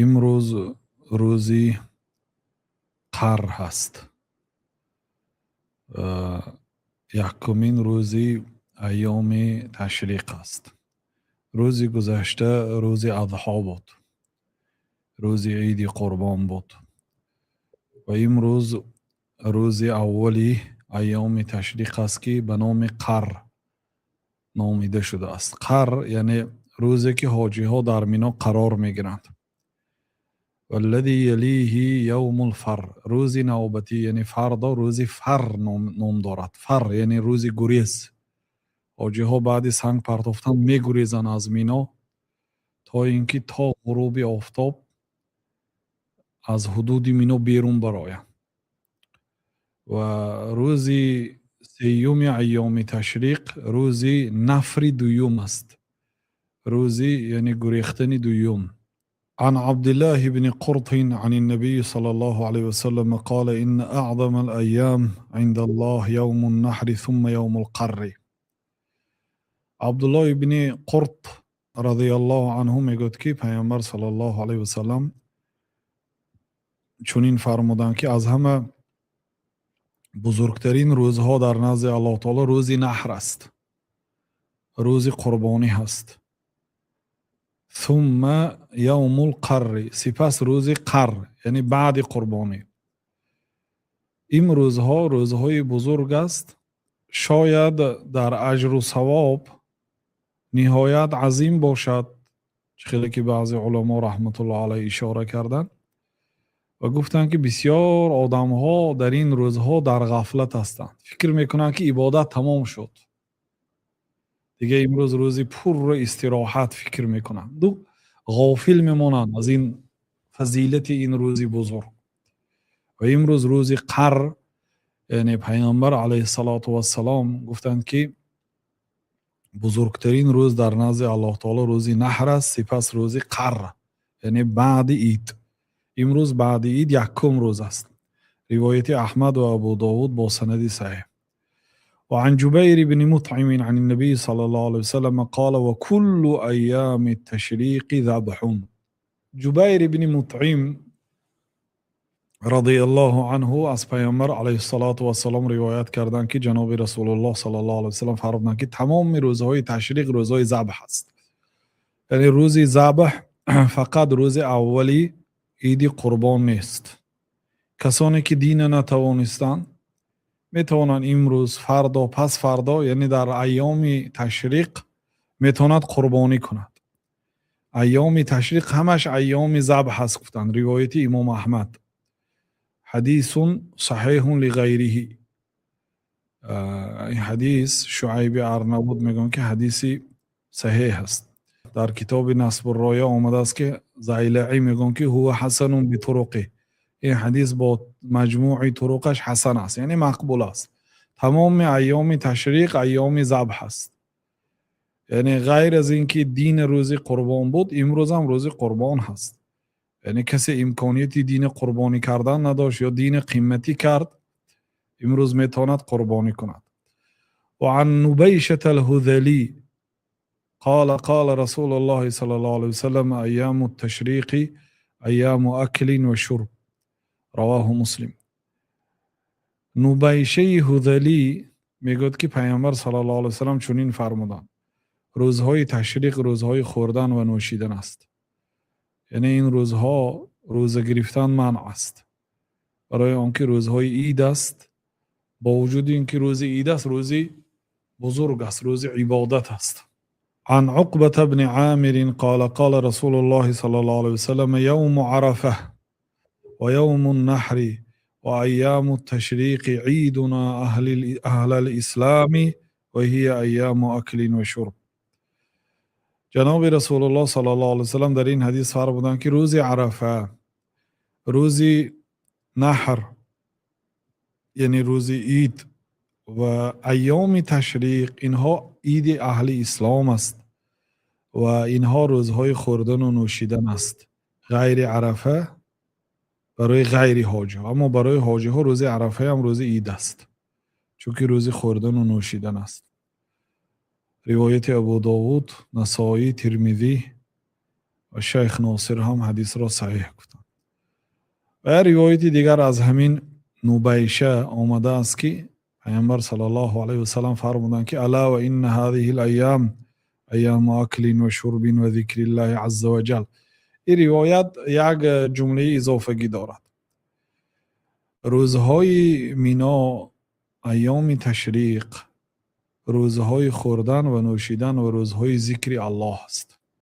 Имрӯз рӯзи Қар ҳаст, якумин рӯзи айёми ташриқ аст. Рӯзи гузашта рӯзи Адҳо буд, рӯзи Иди Қурбон буд ва имрӯз рӯзи аввали айёми ташриқ аст, ки ба номи Қар номида шудааст. Қар яъне рӯзе, ки ҳоҷиҳо дар Мино қарор мегиранд. والذي يليه يوم الفر. Рӯзи навбатӣ, яъне фардо, рӯзи Фар ном дорад. Фар яъне рӯзи гурез. Ҳоҷиҳо баъди санг партофтан мегурезанд аз Мино, то ин ки то ғуруби офтоб аз ҳудуди Мино берун бароянд. Ва рӯзи сеюми айёми ташриқ рӯзи нафри дуюм аст, рӯзи яъне гурехтани дуюм. عن عبد الله بن قرط عن النبي صلى الله عليه وسلم قال: إن أعظم الأيام عند الله يوم النحر ثم يوم القر. Абдуллоҳ ибни Қурт радиаллоҳу анҳу мегӯяд, ки Пайғамбар саллаллоҳу алайҳи васалам чунин фармуданд, ки аз ҳама бузургтарин рӯзҳо дар назди Аллоҳ таоло рӯзи Наҳр аст, рӯзи қурбонӣ ҳаст, ثم يوم القر, сипас рӯзи Қар, яъне баъди қурбонӣ. Ин рӯзҳо рӯзҳои бузург аст, шояд дар аҷру савоб ниҳоят азим бошад. Чӣ хеле ки баъзе уламо раҳматуллоҳ алайҳ ишора карданд ва гуфтанд, ки бисёр одамҳо дар ин рӯзҳо дар ғафлат ҳастанд, фикр мекунанд, ки ибодат тамом шуд, дигар имрӯз рӯзи пурра истироҳат фикр мекунанд, ду ғофил мемонанд аз ин фазилати ин рӯзи бузург. Ва имрӯз рӯзи Қар, яъне Пайғамбар алайҳиссалоту вассалом гуфтанд, ки бузургтарин рӯз дар назди Аллоҳ таоло рӯзи Наҳр аст, сипас рӯзи Қар, яъне баъди ид. Имрӯз баъди ид якум рӯз аст. Ривояти Аҳмад ва Абу Довуд бо санади саҳеҳ. وعن جبير بن مطعم عن النبي صلى الله عليه وسلم قال: وكل أيام التشريق ذبح. Ҷубайр ибни Мутъим радиаллоҳу анҳу аз Пайғамбар алайҳиссалоту вассалом ривоят карданд, ки ҷаноби Расулуллоҳ саллаллоҳу алайҳи васаллам фармуданд, ки тамоми рӯзҳои ташриқ рӯзҳои забҳ аст. Яъне рӯзи забҳ фақат рӯзи аввали Иди Қурбон нест. Касоне ки дина натавонистанд, метавонанд имрӯз, фардо, пас фардо, яъне дар айёми ташриқ метавонад қурбонӣ кунад. Айёми ташриқ ҳамаш айёми забҳ аст, гуфтанд. Ривояти имом Аҳмад, حديث صحيح لغيره. Ин ҳадис Шуайби Арнабуд мегӯянд, ки ҳадиси саҳеҳ аст. Дар китоби Насбурроя омадааст, ки Зайлаӣ мегӯянд, ки هو حسن بطرقه. Ин ҳадис бо маҷмӯи туруқаш ҳасан аст, яъне мақбул аст. Тамоми айёми ташриқ айёми забҳ аст, яъне ғайр аз ин ки дини рӯзи қурбон буд, имрӯзам рӯзи қурбон ҳаст. Яъне касе имконияти дини қурбонӣ кардан надошт ё дини қиматӣ кард, имрӯз метавонад қурбонӣ кунад. وعن نبيشة الهذلي قال: قال رسول الله صلى الله عليه وسلم: أيام التشريق أيام أكل وشرب. رواه مسلم. Нубайшаи Ҳудалӣ мегӯяд, ки Пайғамбар саллаллоҳу алайҳи васаллам чунин фармуданд: рӯзҳои ташриқ рӯзҳои хӯрдан ва нӯшидан аст. Яъне ин рӯзҳо рӯза гирифтан манъ аст, барои он ки рӯзҳои ид аст. Бо вуҷуди ин ки рӯзи ид аст, рӯзи бузург аст, рӯзи ибодат аст. عن عقبة بن عامر قال: قال رسول الله صلى الله عليه وسلم: يوم عرفة ويوم النحر وأيام التشريق عيدنا أهل الإسلام وهي أيام أكل وشرب. Ҷаноби Расулуллоҳ саллаллоҳу алайҳи васаллам дар ин ҳадис фармуданд, ки рӯзи Арафа, рӯзи Наҳр, яъне рӯзи ид, ва айёми ташриқ, инҳо иди аҳли ислом аст ва инҳо рӯзҳои хӯрдану нӯшидан аст, ғайри Арафа барои ғайри ҳоҷиҳо. Аммо барои ҳоҷиҳо рӯзи Арафаам рӯзи ид аст, чунки рӯзи хӯрдану нӯшидан аст. Ривояти Абу Довуд, Насоӣ, Тирмизӣ. Ва шайх Носир ҳам ҳадисро саҳеҳ гуфтанд. Ва як ривояти дигар аз ҳамин Нубайша омадааст, ки Паёмбар саллаллоҳу алайҳи васаллам фармуданд, ки ألا وإن هذه الأيام أيام أكل وشرب وذكر الله عز وجل. Ин ривоят як ҷумлаи изофагӣ дорад: рӯзҳои Мино, айёми ташриқ, рӯзҳои хӯрдан ва нӯшидан ва рӯзҳои зикри Аллоҳ аст.